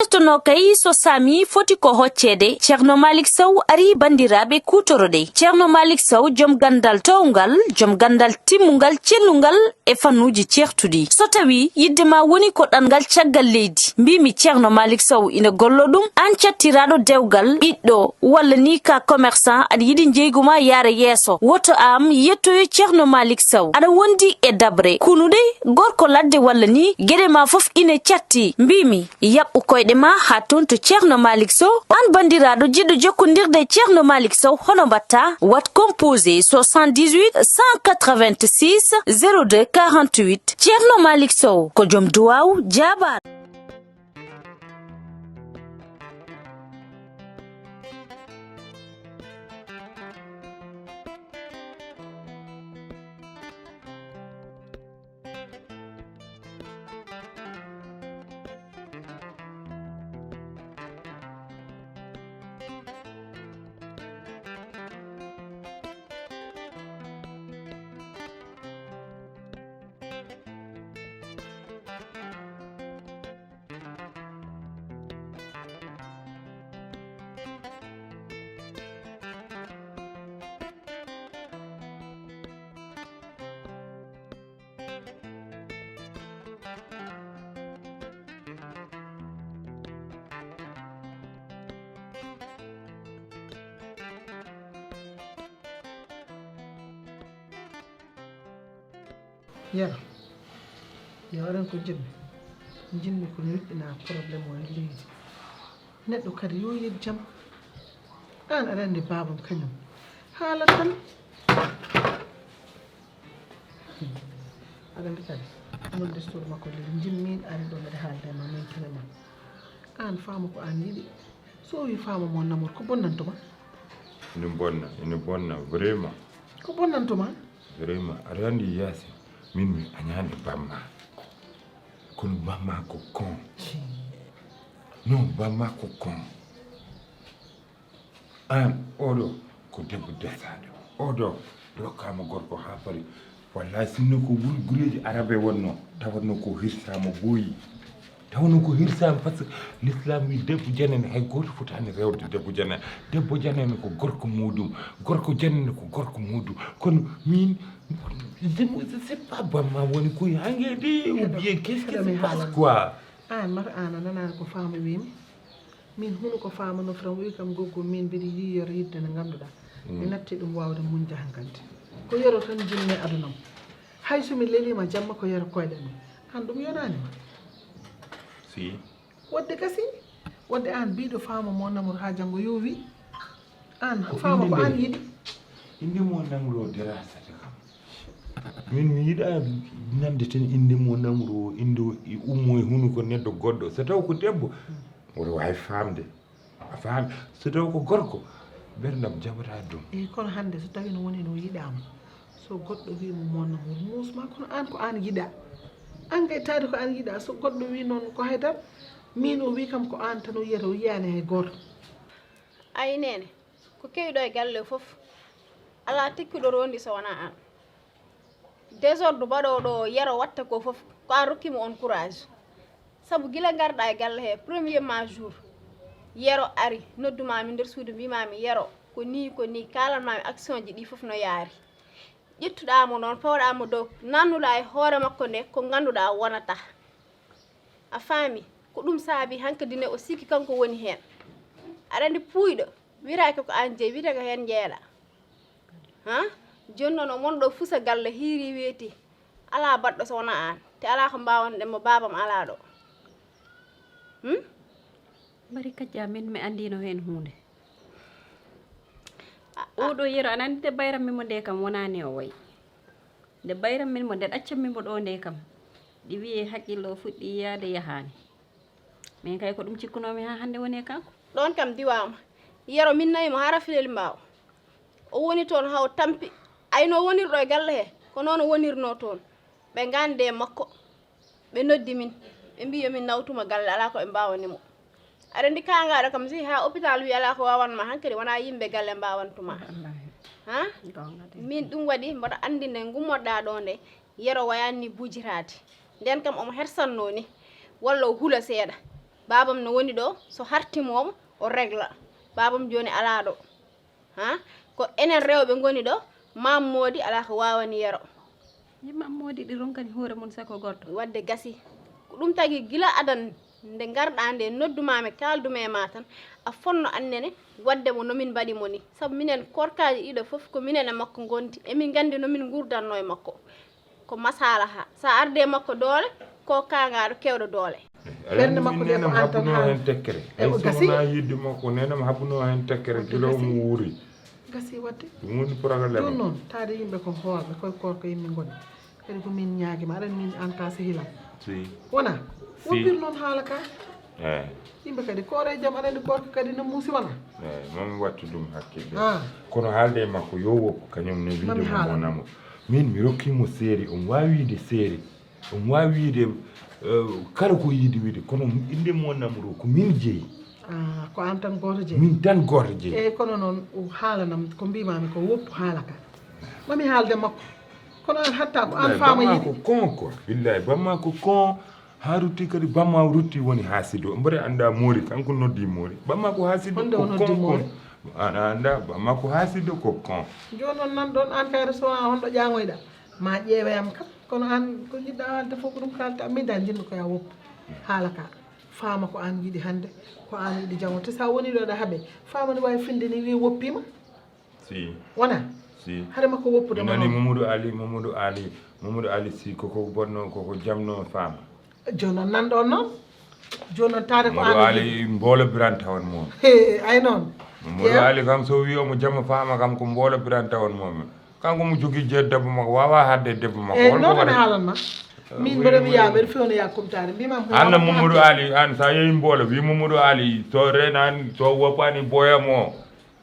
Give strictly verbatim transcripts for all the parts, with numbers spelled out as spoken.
Ɓeestono kay so saami foti ko hocceede, Ceerno Maalik Sow ari banndiraaɓe kuutoroɗe. Ceerno Maalik Sow, jom ganndal toowngal, jom ganndal timmungal, cellungal e fannuuji ceertuɗi. So tawii yiɗde ma woni ko ɗanngal caggal leydi, mbiimi Ceerno Maalik Sow ina gollo ɗum, aan cattiraaɗo dewgal, ɓiɗɗo, walla ni ka commerçant, aɗa yiɗi njeygu ma yaara yeeso, woto aan yettoyo Ceerno Maalik Sow. Aɗa wondi e daɓre, kunuɗe, gorko ladde walla ni, geɗe ma fof ina catti. Mbiimi, yaɓɓu koyɗe ma haa toon to Ceerno Maalik Sow. Aan banndiraaɗo jiɗɗo jokkondirde e Ceerno Maalik Sow, hono mbaɗtaa? Waɗ composé soixante-dix-huit cent quatre-vingt-six zéro deux quarante-huit. Ceerno Maalik Sow ko jom duwaaw, jaabaaɗo. Yero, yo aɗa anndi ko njiɗmi? Njiɗmi ko mi yuɓɓina problème o e leydi. Neɗɗo kadi yo yiɗ jam. Aan aɗa anndi baabam kañum haalat tan. Aɗa anndi kadi, onon destoor makko leydi, njiɗmi ari ɗo mbeɗa haalda e ma, mi intana ma. Aan faama ko aan yiɗi. So o wi faama mo namor, ko bonnanto ma? Ina bonna, ina bonna, vraiment. Ko bonnanto ma? Vraiment, aɗa anndi Yaasin, min mi añaani bamma. Kono bamma ko kon. Non, bamma ko kon. Aan, oɗo ko debbo dasaɗo. Oɗo rokkaama gorko haa fari. Wallahi, sinno ko wuro gureeji Arabe wonno, tawatno ko hirsaama boyi. Tawno ko hirsaama, parce que l'islam wi debbo janani, hay gooto fotaani rewde debbo janani. Debbo janani ko gorko muuɗum, gorko janani ko gorko muuɗum. Kono min, je ne sais pas, bamma woni koye hange de, ou bien qu'est-ce qui se passe quoi? Aan, mata aan a nanaani ko faama wiimi? Min hunu ko faama nofram, o wi kam, "Goggo, min mbiɗa yiɗi Yero yiɗde nde ngannduɗaa." Mi natti ɗum waawde muñde hankadi. Ko Yero tan njiɗmi e aduna am. Hay so mi leliima jamma, ko Yero koyɗanmi. Aan, ɗum yonaani ma? Si. Waɗde gasi. Waɗde aan biyɗo faama mo namor haa janngo yo wi. Aan, faama ko aan yiɗi. Innde mo namor o darasata kam. Min mi yiɗa nande tan innde mo namor o, innde o ummo e hunuko neɗɗo goɗɗo. So taw ko debbo, mboɗo waawi faamde. A faami? So taw ko gorko, mbeɗa nam jaɓata ɗum. Eyi, kono hannde so tawii no woni no yiɗaama, so goɗɗo wii mo mo namor, muus ma, kono aan ko aan yiɗaa. Aan kay taade ko aan yiɗaa, so goɗɗo wii noon ko haydara, miin o wii kam ko aan tan o yiyata, o yiyaani hay gooto. Ayi neene, ko kewi ɗo e galle o fof, alaa tekkiɗo rondi so wonaa aan. Désordre baɗooɗo o Yero watta ko fof, ko aan rokki mo oon courage. Sabu gila ngarɗaa e galle hee, premièrement jour, Yero ari, noddu maa mi nder suudu, mbii maa mi, "Yero, ko nii, ko nii," kaalan maa mi action ji ɗii fof no yaari. Ƴettuɗaa mo noon, pawaɗaa mo dow, naannuɗaa e hoore makko nde, ko ngannduɗaa wonataa. A faami? Ko ɗum saabi hankadi ne o sikki kanko woni heen. Aɗa anndi puuyɗo, wiyetaake ko aan jeyi, wiyetee ko heen njeyaɗaa. Haa? Jooni noon o mon ɗo fusa galle hiiri weeti. Alaa baɗɗo so wonaa aan. Te alaa ko mbaawanɗen mo baabam alaa ɗo. Hum? Bari kajja min mi anndiino heen huunde. Oɗo Yero aɗa anndi nde bayrammi mo nde kam wonaa ni o wayi. Nde bayrammi mo nde ɗaccammi mo ɗo nde kam. Ɗi wiye haqqillo o fuɗɗi yiyaade yahaani. Min kay ko ɗum cikkunoomi haa hannde woni e kanko. Ɗoon kam diwaama. Yero min nawi mo haa Rafilel Mbaaw. O woni toon haa o tampi. Ayno wonirɗo e galle he, ko noon o wonirnoo toon. Ɓe ngaandi e makko. Ɓe noddi min. Ɓe mbii yo min nawtu mo galle, alaa ko ɓe mbaawani mo. Aɗa anndi kaangaaɗo kam, si haa opitaal wii alaa ko waawan ma, hankadi wonaa yimɓe galle mbaawantu ma. Haa? Min ɗum waɗi mboɗo anndi nde ngummoɗaa ɗo nde, Yero wayaani ni bujiraade. Ndeen kam omo hersannoo ni, walla o hula seeɗa. Baabam no woni ɗo, so hartimoomo, o regla. Baabam jooni alaa ɗo. Ha? Ko enen rewɓe ngoni ɗo, Maam Moodi alaa ko waawani Yero. Yi Maam Moodi ɗi ronkani hoore mum sako gorto. Wadde gasi. Ko ɗum tagi gila adan nde ngarɗaa nde noddumaami kaaldumi e maa tan, a fotno annene wadde mo no min mbaɗi mo ni. Sabu minen korkaaji ɗiɗo fof ko minen e makko ngondi. Emin nganndi no min nguurdanno e makko. Ko masalaha. So a arde e makko doole, ko kaangaaɗo keewɗo doole. Ɓernde makko nde ko an tan haɓuno heen tekkere. Hay so wonaa yiɗde makko, nenam haɓuno heen tekkere gila omo wuuri. Gasi wadde. Ɗum woni problème. Ɗum noon, taade yimɓe ko hoorɓe, koye koor ko yimɓe ngoni. Kadi ko min ñaagi ma, aɗa min an ka sehilam. Si. Wona? Si. Woppir noon haala ka. Eh. Yimɓe kadi koore jam, aɗa anndi gorko kadi no muusi wona. Eh, mami wattu ɗum hakkille. Ah. Kono haalde e makko, yo woppu, kañum ne wiide mo haala. Mo namo. Min mi rokki mo seeri, omo waawi wiide seeri. Omo waawi wiide, eh, kala ko yiɗi wiide, kono innde mo namro ko min jeyi. Ah, ko an tan gooto jeyi? Min tan gooto jeyi. Eyi, kono noon o haalanam ko mbimami ko woppu haala ka. Mami haalde makko. Kono an hatta ko an faama yiɗi. Ko kon ko. Billahi, bamma ko kon. Haa rutti kadi, bamma o rutti woni haasido. Mboɗo annda moori, kanko noddi moori. Bamma ko haasido. Honde o noddi moori? An a annda, bamma ko haasido ko kon. Jooni noon nan ɗoon, an kayre so wonaa honɗo ƴaaŋoyɗa. Ma ƴeewe am kam. Kono an ko njiɗɗa haalde fof ko ɗum kaalta. Min da njiɗmi ko ya woppu. Haala ka. Faama ko an yiɗi hannde, ko an yiɗi janngo. Te sa woni ɗo ɗa haɓe. Faama ne waawi finde ni wi woppima. Si. Wona? Si. Hade makko woppude mo nani noon. Mamadou Ali, Mamadou Ali, Mamadou Ali si koko bonno, koko jamno faama. Jooni noon nan ɗoon noon. Jooni noon taade ko Mamadou Ali mboolo biranta on moom. He, ay noon. Mamadou Ali kam so wi omo jama faama kam ko mboolo biranta on moom. Kanko mo jogii jeeɗ debbo makko, waawaa haɗde e debbo makko. Eyi, noon mi haalan ma. Min mbeɗa mi yaa, mbeɗa fewna yaa kumtaade. Mbima ko anna Mamadou Ali, an sa yehi mboolo, wi Mamadou Ali, so reenaani, so woppaani boya mo,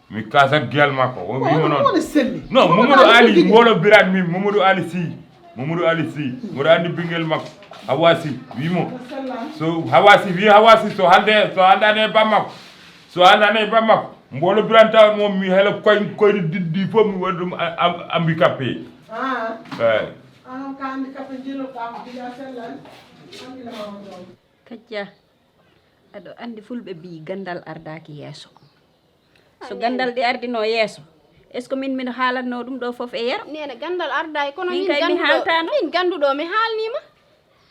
mi kasat gel makko. O wima noon. Woni selli. Non, Mamadou Ali, mboolo biran min, Mamadou Ali si. Mamadou Ali si. Mboɗo anndi ɓinngel makko. Hawa si, wi mo. So Hawa si, wi Hawa si, so haalde, so haaldaani e bam makko. So haaldaani e bam makko. Mboolo biranta on mo mi hela koy, koyɗe diddi fof mi waɗi ɗum a-, a-, handicapé. Ah. Eyi. Ah, ka handicapé jelo ka mo bila sellal. Kajja, aɗo anndi fulɓe mbii ganndal ardaaki yeeso. So ganndal ɗi ardino yeeso, est-ce que min miɗo haalatno ɗum ɗo fof e Yero? Neene, ganndal ardaaki, kono min kay mi haaltaano. Min gannduɗo, mi haalniima.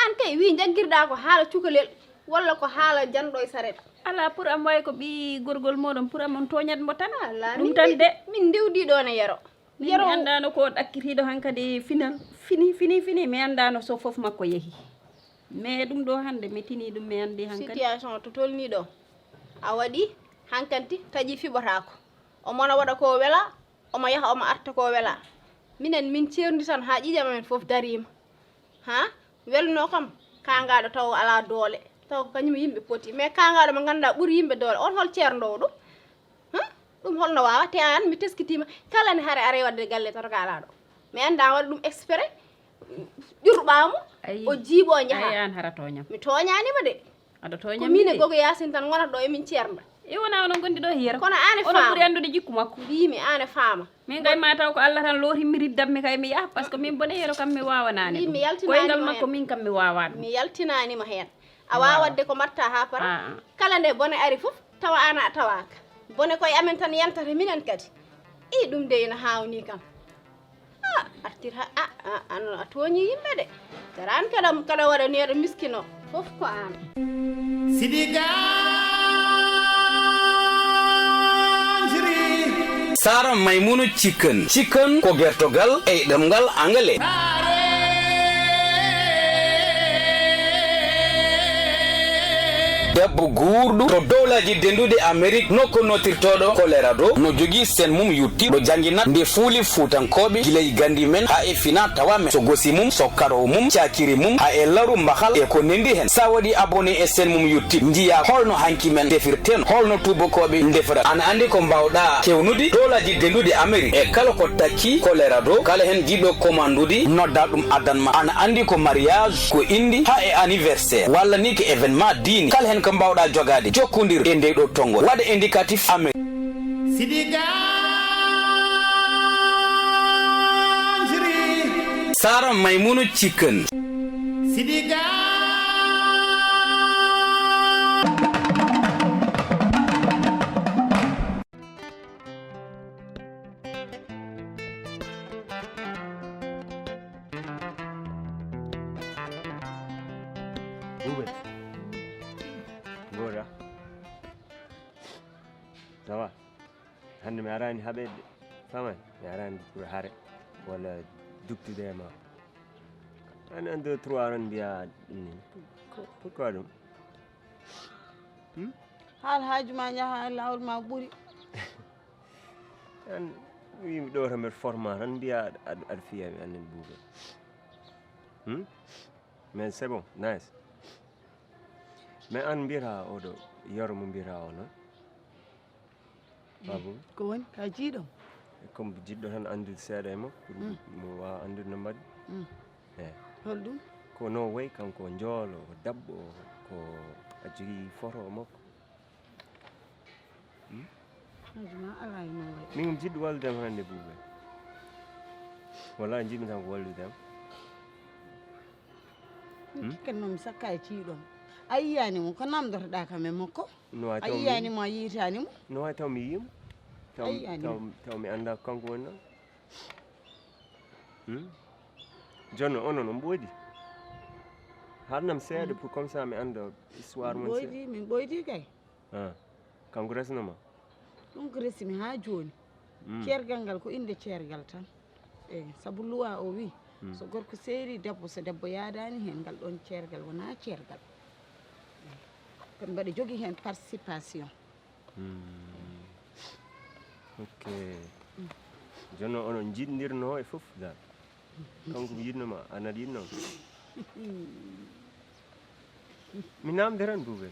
An kay wi jaggirɗa ko haala cukalel, walla ko haala janɗo e saret. Alaa, pour am wawi ko ɓii gorgol moɗon, pour am on tooñat mbo tan. Alaa, ɗum min tan nde-, de. Min ndewdi ɗo ne Yero. Min Yero mi anndaano ko ɗakkitiiɗo hankadi final, fini, fini, fini, mi anndaano so fof makko yehi. Mais ɗum ɗo hannde mi tini ɗum, mi anndi hankadi. Situation to tolni ɗo, a waɗi hankadi taƴi fiɓotaako. Omo na waɗa ko wela, omo yaha, omo arta ko wela. Minen min ceerndi tan haa ƴiƴam amen fof dariima. Haa? Welno kam, kaangaaɗo taw alaa doole. Taw ko kañum yimɓe poti. Mais kaangaaɗo mo ngannduɗaa ɓuri yimɓe doole. On hol ceerndowo ɗum? Haa? Ɗum holno waawa? Te aan mi teskitiima. Kala ne hare are waɗde galle tato ka alaa ɗo. Mi anndaa waɗa ɗum exprès. Ƴurɓaa mo, ayi, o jiiɓo njaha. Ayi, aan hara tooñam. Mi tooñaani ma de. Aɗa tooña ko min e gogo Yaasin tan ngonata ɗo e min ceernda. E wona onon gondi ɗo e Yero. Kono aan e faama. Onon ɓuri anndude jikku makko. Mbiimi aan e faama. Min kay ma taw ko Allah tan looti mi riddam mi kay mi yaha, parce que min bone Yero kam mi waawanaani ɗum. Mbiimi yaltinaani. Koyngal ma makko heen. Min kam mi waawaa ɗum. Mi yaltinaani ma heen. A waawaa waɗde ko mbaɗta haa para. Ah, ah. Kala nde bone ari fof, tawa aan a tawaaka. Bone koye amen tan yantata minen kadi. Ii, ɗum de ina haawni kam. Ah, artir ha, ah, ah, an a tooñi yimɓe de. Daraan kala, kala waɗa neeɗo miskino, fof ko aan. Sidi Ganjri. Sara Maymuna Chicken. Chicken ko gertogal e ɗemngal Angale. Debbo guurɗo to dowlaaji denduɗi Amerik, nokku nootirtooɗo Colorado, no jogii sen mum YouTube, ɗo janngina nde fuuli Fuutankooɓe, gila e ganndi men haa e fina tawa men, so gosi mum, so karaw mum, caakiri mum, haa e laru mbahal e ko nendi hen. Sa waɗi abonné e sen mum YouTube, njiya holno hanki men defirten, holno tuubakooɓe ndefira. Ana anndi ko mbawɗa kewnude dowlaaji denduɗi Amerik e kala ko takki Colorado, kala hen jiɗɗo commande ude, nodda ɗum addan ma. Ana anndi ko mariage, ko inde, haa e anniversaire, walla ni ko événement diine. Kala hen ko mbawɗa jogade, jokkondir e nde ɗo tonngol. Waɗa indicatif Amérique. Sidi Ganjri. Sara Maymuna Chicken. Sidi Ganjri. Ça va? Hannde mi araani haɓeede de. Faman, mi araani pour hare walla duktude e ma. An, an deux, trois, aran mbiya ɗum ni. Ko- Pourquoi ɗum? Hmm? Haal haaju ma yaha, laawol ma ɓuri. An, wi ɗo to mbeɗa forma, tan mbiya aɗa, aɗa, aɗa fiya mi, annen Buuba. Hmm? Mais c'est bon, nice. Mais an mbiyata oɗo, Yoro mo mbiyata o, non? Babu? Ko woni? Ka jiiɗo? Comme jiɗɗo tan anndude seeɗa e makko, pour Mm. mo waawa anndude no mbaɗi. Mm. Eh. Hol ɗum? Ko no wayi kanko, o njoolo, o dabbo, ko a jogii photo makko. Hmm? Haaju ma alaa e no wayi. Min kam jiɗɗo wallude am hannde, Buuba. Wallaahi, jiɗmi tan ko wallude am. Min Hmm? Cikkanno mi sakka e ciiɗon. A yiyaani mo, ko namdotoɗaa kam e makko? No wayi A taw mi yiyaani mo, a yiitaani mo? No wayi taw mi yii mo? Taw, A yiyaani taw, mo? Taw mi anndaa ko kanko woni noon. Hmm? Jooni noon, onon on mboodi. Haalnam seeɗa Hmm. pour comme ça mi annda histoire Min mon seeɗa. Ɓoydi, min ɓoydi kay. Ah, kanko resno ma? Ɗum ko resi mi haa jooni. Mm. Ceergal ngal ko innde ceergal tan. Eyi, sabu luwa o wi, Mm. so gorko seeri debbo, so debbo yaadaani heen, ngal ɗoon ceergal wonaa ceergal. Eyi. Kono mbaɗa jogii heen participation. Mm. Ok. Mm. Jooni noon onon njiɗndirno e fof dal? Kanko mi yiɗno ma, an aɗa yiɗno? Mi namde tan, Buuba.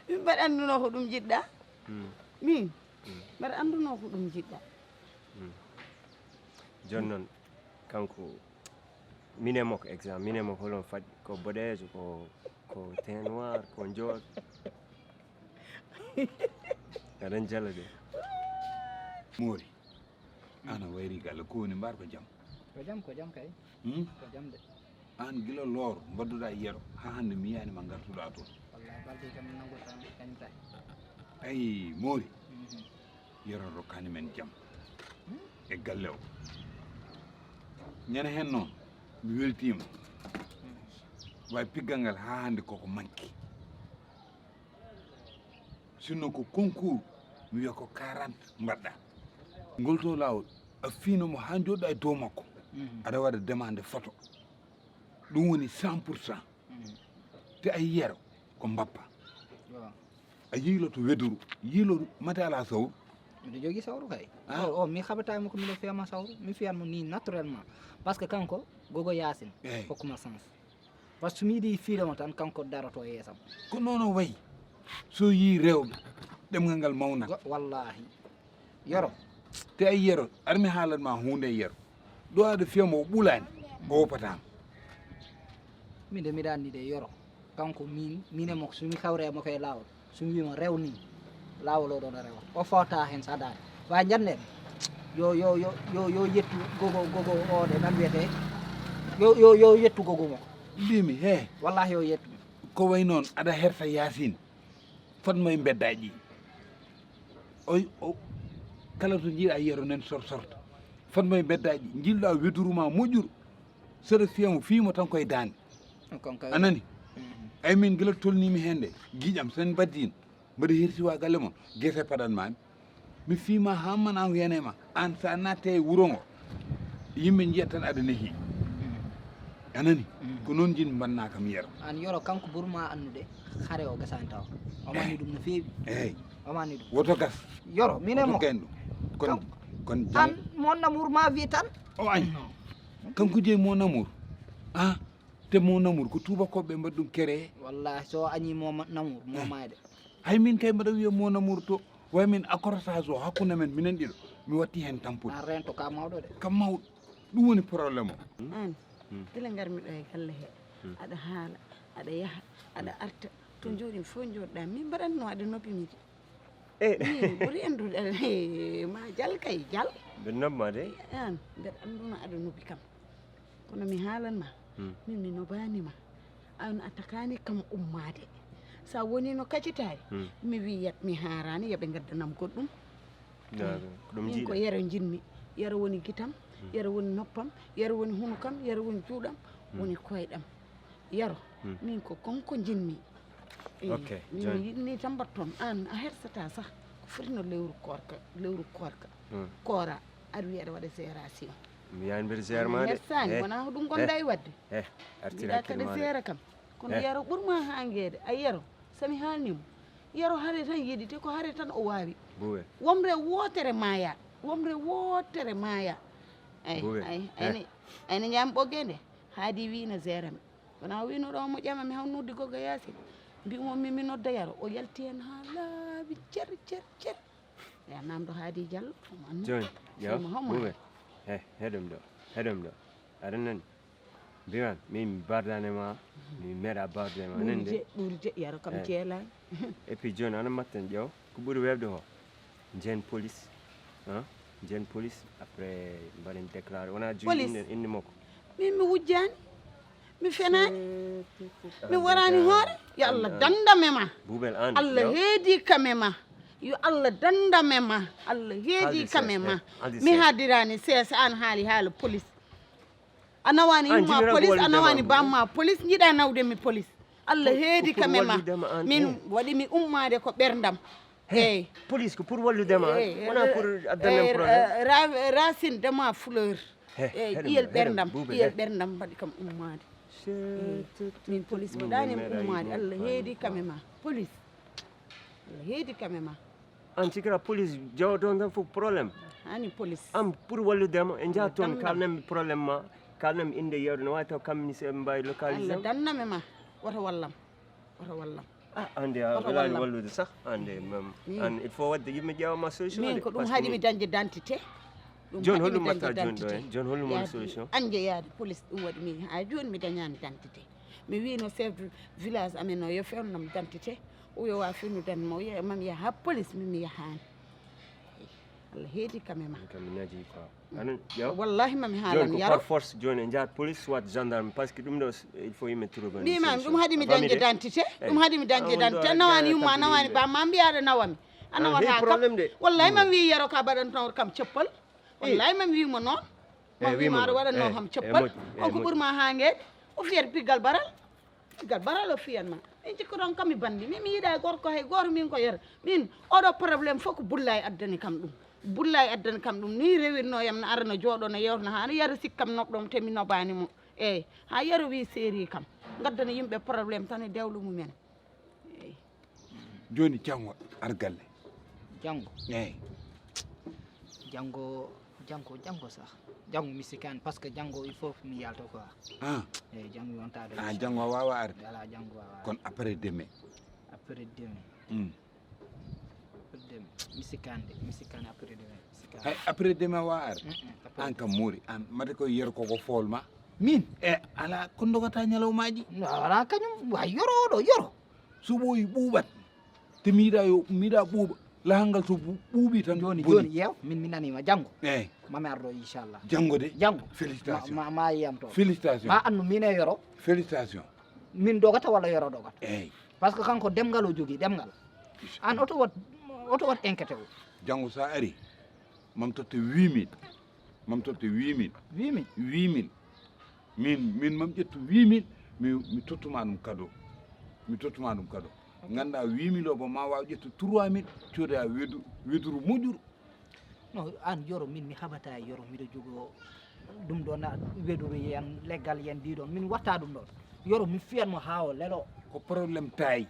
Min mbaɗa annduno ko ɗum jiɗɗa? Hmm. Min? Hmm. Mbaɗa annduno ko ɗum jiɗɗa? Hmm. Jooni noon, kanko, min e makko, exemple, min e makko, holon faɗi? Ko boɗeejo, ko, ko teint noir, ko njool. Aɗan jala de. Moori. An a wayri galle, ko woni mbar ko jam? Ko jam, ko jam kay. Hmm? Ko jam de. An gila loor mbadduɗa Yero, haa hannde mi yiyaani ma ngartuɗa toon. Wallahi, balɗe kam mi nangude tan, kañum tahi. Ay, Moori. Mhm. Yero rokkani men jam. Hmm? E galle o. Ñande heen noon, mi weltiima. Hmm. Way piggal ngal haa hannde koko manki. Sinno ko concours, mi wiya ko quarante mbaɗɗa. Ngol to laawol, a fiino mo haa njooɗa e dow makko. Mhm. Aɗa waɗa demande photo. Ɗum woni cent pour cent. Mhm. Te a Yero ko mbappa. Waaw. A yiiloto weduru, yiiloru mate alaa sawru. Miɗo jogii sawru kay. Ah. O, o, mi haɓataama ko miɗo fiyama sawru. Mi fiyan mo ni naturellement. Parce que kanko, Gogo Yaasin, Eey. hokkuma sens. Parce que so mi yiɗi fiide mo tan, kanko daroto e yeesam. Ko noon o wayi. So yii rewɓe, ɗemngal ngal mawnat. Wa-, wallaahi. Yoro. Te ay Yero, ar mi haalan ma huunde e Yero. Ɗo aɗa fiya mo o ɓulaani, o woppataama. Min de mbiɗa anndi de Yoro. Kanko min, min e mo, so mi kawre e mo koye laawol. So mi wiima rew ni, laawol o ɗon rewa. O fota heen sadaade. Wa jannde, yo, yo, yo, yo, yo yettu Gogo, Gogo o ɗe, nan wiyetee? Yo, yo, yo yettu Gogo mo. Mbimi, he. Wallahi yo yettu. Ko way noon, aɗa hersa Yaasin. Fotmo e mbeddaaji. O, o, kala to njiiɗa Yero nan sor sorta. Fotmo e mbeddaaji. Njilɗa weduru ma moƴƴuru. Saɗa fiya mo, fii mo tan koye daande. Kon kay. A nani? Mhm. Ay min gila tolnimi heen de. Giƴam sen mbaddino. Mbaɗa hersiwa galle mon. Gese paɗan mami. Mi fiima haa mana wiyane ma. An sa natte e wuro ngo. Yimɓe njiyat tan aɗa nehi. Mhm. A nani? Mhm. Ko noon jin mbanna kam Yero. An Yoro kanko ɓurma annude hare o gasani taw. O mani ɗum no feewi. Eey. O mani ɗum. Woto gas. Yoro, min e mo. Woto gayn ɗum. Kon, Kam-, kon jang. An mon amour ma vie tan. O añ. Kanko jeyi mon amour. Ah, te mon amour ko tuubakooɓe mbaɗi ɗum créé. Wallahi, so añi mon amour, mo Eh. mayde. Hay min kay mbaɗa wiya mon amour to, way min accrochage o hakkunde men minen ɗiɗo, mi watti heen tampude. A rento ka mawɗo de. Ka mawɗo. Ɗum woni problème o. An, Hmm. gila ngarmi ɗo e galle he. Hmm. Aɗa haala, aɗa yaha, aɗa arta. To Hmm. Jooɗi fof jooɗɗa. Min mbaɗatno aɗa noppi mi. Eh. Min ɓuri anndude, eh, ma jal kay, jal. Mbeɗa nobma de. An, mbeɗa annduno aɗa nobbi kam. Kono mi haalan ma, Hmm. min mi nobaani ma. An a takaani kam ummaade. Sa woni no kacitaari, Hmm. mi wiyat mi haaraani, yo ɓe ngaddanam goɗɗum. Yaa, Hmm. ko ɗum Min ko jiiɗa. Yero njiɗmi. Yero woni gitam, Hmm. Yero woni noppam, Yero woni hunukam, Yero woni juuɗam, Hmm. woni koyɗam. Yero, Hmm. min ko kanko njiɗmi. Ok, min jooni. Yiɗni tan mbatton, an a hersata sah. Ko fotino lewru korka, lewru korka. Koora, aɗa wiya aɗa waɗa gération. Mi yaani mbeɗa gère ma de. Hersani, wona ko ɗum gonɗa e wadde. He, artira Mbiɗa kadi hakkille ma de. Gère kam. Kono Eh. Yero ɓurma hangeede. A Yero, so mi haalnimo, Yero hare tan yiɗi te ko hare tan o waawi. Buwe. Womre wootere maaya. Womre wootere maaya. Ay, Buwe. Ay, Eh. Ayni, ayni ñaam ɓoggee nde. Haadi wii no gère mi. Wona o wino ɗo mo ƴama mi haw noddi gogga Yaasin. Mbimo mi mi nodda Yero. O yalti hen ha laabi cer, cer, cer. Ya namdo Haadi Jallo. Omo anndi. Jooni, yo, Omo homo. Buwe. He, heɗum ɗo, heɗum ɗo. Aɗa nani? Mbiman, min mi bardane ma, mi meeɗa barde ma, nani de? Ɓuurje, ɓuurje, Yero kam Eh. Ceelaani. Et puis jooni, ana mbatten ƴeew, ko ɓuri weeɓde ko? Njehen police, hein? Njehen police, après mbaɗen déclaré. Wona juge Police. Inde, inde makko. Min mi wujjaani. Mi fenaani. Mi waraani hoore. Yo Allah dandam e ma. Buubel an. Allah Yo. Heedi kam e ma. Yo Allah dandam e ma. Allah Heedi Haalde kam e sees, ma. eh, haalde Mi sees. Haadiraani sees, an haali haala police. A nawaani An yumma jibinaa ko police, a walludema nawaani mo. Bamma police, jiɗa nawde mi police. Allah Ko- Heedi ko pour kam e ma. walludema an, Min eh. Waɗi mi ummaade ko ɓerdam. He, Eey. Police ko pour walludema an. Eey, Wona eh, pour addanam eh, problème. Ra- Racine de ma fleur. He, Eey, heɗum ƴiyel ɗo, ɓerdam, heɗum, Buubel, ƴiyel he. Ɓerdam mbaɗi kam ummaade. Eey. Min police Min mbaɗaani meeɗa ummaade, yiide Allah mo. Heedi kam e ma. Police. Allah Heedi kam e ma. An cikira police jawa toon tan fof problème. Hani police. Am pour walludema e njaha toon Dam, dam. Kalnammi problème ma, kalnammi inde Yero, no wawi taw kammi se ɓe mbawi localisé Allah am. Dandam e ma. Woto wallam. Woto wallam. Ah, ande a Woto welani wallam. Wallude sax, ande mam Min. An il faut wadde yimɓe ƴeewama solution Min de, ko ɗum parce que haɗi mi min- dañde d'identité. Ɗum Jooni haɗi holɗum mi mbatta dañde jooni ɗo d'identité. Hen? Jooni holɗum woni Yaade Solution? Añde yaade police ɗum waɗi min ha jooni mi dañani d'identité. Mi wino chef de village amen o yo fewndam d'identité. O yo wa fewnudan mo, o wiya mami yaha ha police, min mi yahani. Allah Heedi kam e ma. Kam mi naji quoi. Anan ƴeew. Wallahi mami Jooni haalan ko Yero. Par force jooni en jahat police soit gendarme, parce que ɗum ɗo il faut yimɓe trouver une Mbimami solution. Ɗum haɗi mi A famille dañde de. D'identité. Eyi. Ɗum haɗi mi Ah, dañde on doit D'identité. Nawani jaha yumma, kamɓe nawani yimɓe. Bamma, mbiyaɗa nawami. A Ah, nawata hey, kam. Problème de. Wallahi Mm. mami wi Yero ka mbaɗan tan kam ceppal. Eh. Wallahi mami wimo noon. Eh, Mami wimo wima aɗa noon. Waɗa noon Eh, kam eh, ceppal. moƴƴi, eh, On ko moƴƴi. Ɓurma ha ngeeɗi. O fiyat piggal baral. Piggal baral o fiyan ma. En cikkoton kam mi bandi. Min mi yiɗa e gorko hay gooto min ko Yero. Min oɗo problème fof ko Bullay addani kam ɗum. Bullay addani kam ɗum. Ni rewirno yam no arano jooɗo no yewtno ha no Yero sikkam noɓɗom te mi noɓani mo. Eyyi. Ha Yero wi seeri kam. Gaddana yimɓe problème tan e dewle mumen. Eyyi. Joni janngo ar galle. Janngo. Eyyi. Janngo janngo janngo sah. Janngo mi sikkaani parce que janngo il faut mi yalta quoi. Ah, Eyyi, janngo mi wonta ɗo. ah, janngo a wawa arde. Ala janngo wawa. Kon après demain. Après demain. Hmm. Après demain. Mi sikkaani de. Mi sikkaani après demain. Mi sikkaani. Hay après demain wa ar. Mm, mm, après An kam mori an mate ko Yero koko folma. Min e ala ko dogata ñalawmaji. No, ala kañum wa Yero ɗo Yero. So ɓooyi ɓuuɓat. Te miɗa yo miɗa ɓuuɓa. Lahal ngal so bu- ɓuuɓi tan Joni boni. Joni yew min mi nanima janngo. Eyyi. Mami arɗo inchallah. Janngo de. Janngo. Félicitation. Ma, ma, ma yiyam toon. Félicitation. Ma annu min e Yero. Félicitation. Min dogata walla Yero dogata. Eyyi. Parce que kanko demgal o jogii, demgal. An oto wat oto wat enquête o. Janngo sa ari. Mam totte huit mille. Mam totte huit mille. Huit mille. Huit mille. Min min mam ƴettu huit mille. Mi mi tottuma ɗum cadeau. Mi tottuma ɗum cadeau. Ganduɗa huit mille o bo ma waw ƴettu trois mille. Codoya wedu weduru moƴƴuru. No, an Yero min mi haɓata e Yero miɗo jogo ɗum ɗo na weduru yen leggal yen ndi ɗon min watta ɗum ɗon. Yero mi fiyan mo ha o lelo. Ko problème tayi.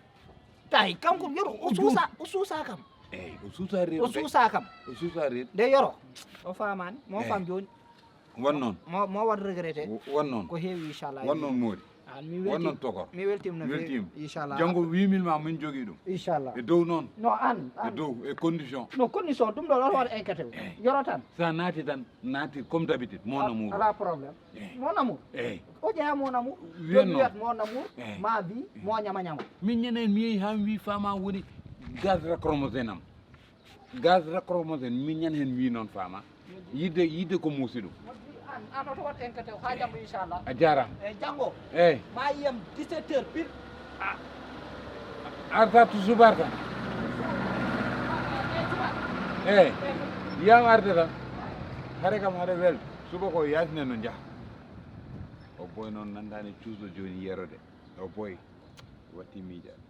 Tawi kanko Yero o suusa o suusa kam. Eyyi o suusa reedu. O suusa kam. O suusa reedu. Nde Yero o famani mo Eyyi. Fam joni. Won noon. Mo mo wat regretté. Won noon. Ko heewi inchallah. Won noon moori. An mi Won noon weltima. Tokor. Mi weltima no feewi. Weltima. Inchallah. Janngo huit mille ma min jogui ɗum. Inchallah. E dow noon. No an E an. Dow e condition. No condition ɗum ɗo ɗon waɗa enquête o. Eyyi. Yero tan. Sa naati tan naati comme d'habitude mon amour. Ala problème. Eyyi. Mon amour. Eyyi. O jeeya mon amour. Wiyan noon. Wiyat mon amour. Eyyi. Ma bi mo ñama ñama. Min ñande hen mi yeehi ha mi wi fama woni gaz lacrymogène am. Gaz lacrymogène min ñande hen mi wi noon fama. Yidde yidde ko muusi ɗum. An an oto wat enquête o ha janngo inchallah. A jarama. Eyyi janngo. Eyyi. Ma yiyam dix-sept heures pile. Arta to subar tan. Eyyi. Yiyam arde tan. Hare kam hare wel. Suba ko yasine no jaha. O boy noon nandani cuusɗo joni Yero de. O boy watti miijaade.